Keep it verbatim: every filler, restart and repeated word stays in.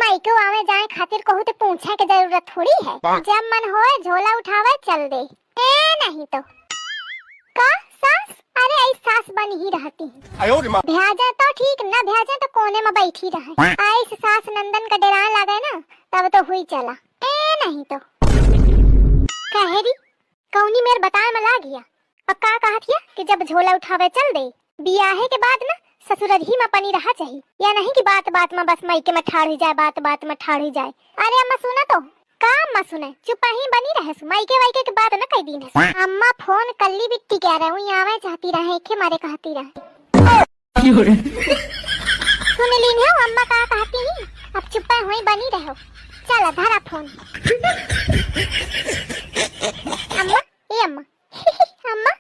लइको आवे जाए खातिर कहू तो पूछे के जरूरत थोड़ी है। जब मन होए झोला उठावे चल दे। ए नहीं तो। का सास? अरे ऐ सास बनी ही रहती है। आयो रे माँ। भ्याजे तो ठीक, न भ्याजे तो कोने में बैठी रहे। ऐस सास नंदन का डेराए लागे ना, तब तो हुई चला। ए नहीं तो। कहे री, कौनी मेर बताए में लाग गया। अब का कहत हिया कि जब झोला उठावे चल दे। बियाहे के बाद ना ससुरही में पनी रहा चाही, या नहीं कि बात बात में बस मायके में ठाड़ हुई जाए, बात बात में ठाड़ हुई जाए। अरे अम्मा सुना तो। का अम्मा सुने, चुप ही बनी रहे सु, मायके वायके के बात न कह दीन है। अम्मा फोन कल्ली बिट्टी कह रहे हुई, आवे चाहती रहे, एके मारे कहती रहे। सुन लीन है अम्मा का कहती ही, अब चुप हुई बनी रहो। चल धरा फोन। अम्मा, ए अम्मा, अम्मा।